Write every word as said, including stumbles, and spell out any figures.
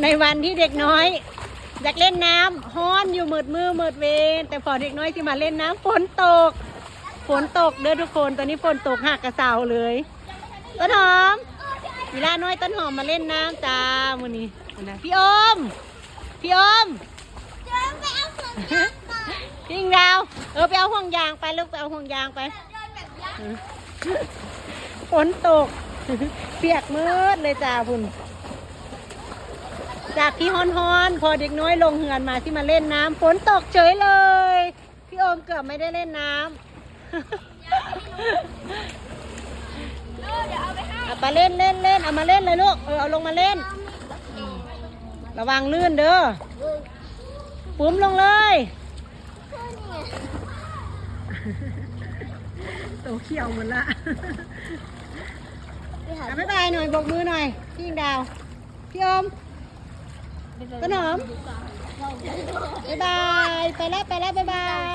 ในวันที่เด็กน้อย อยากเล่นน้ำฮ้อนอยู่หมดมือหมดเวร แต่พอเด็กน้อยที่มาเล่นน้ำฝนตก ฝนตกเด้อทุกคน ตอนนี้ฝนตกหากกระเซาเลย ต้นหอม เวลาน้อยต้นหอมมาเล่นน้ำจ้ามื้อนี้นะพี่โอม พี่โอม พี่อิงดาว เออไปเอาห่วงยางไปลูก ไปเอาห่วงยางไป ฝนตก เปียกหมดเลยจ้าพุ่น จากที่ฮ้อนๆ พอเด็กน้อยลงเฮือนมาที่มาเล่นน้ำฝนตกเฉยเลย พี่โอมเกือบไม่ได้เล่นน้ำ เอาไปเล่นเล่นเล่นเอามาเล่นเลยลูก เออเอาลงมาเล่น ระวังลื่นเด้อ ปุ๋มลงเลย โตเขียวหมดละ อ่ะบ๊ายบายหน่อย บกมือหน่อย พี่อิงดาว พี่โอม ต้นหอม บ๊ายบาย ไปแล้ว ไปแล้ว บ๊ายบาย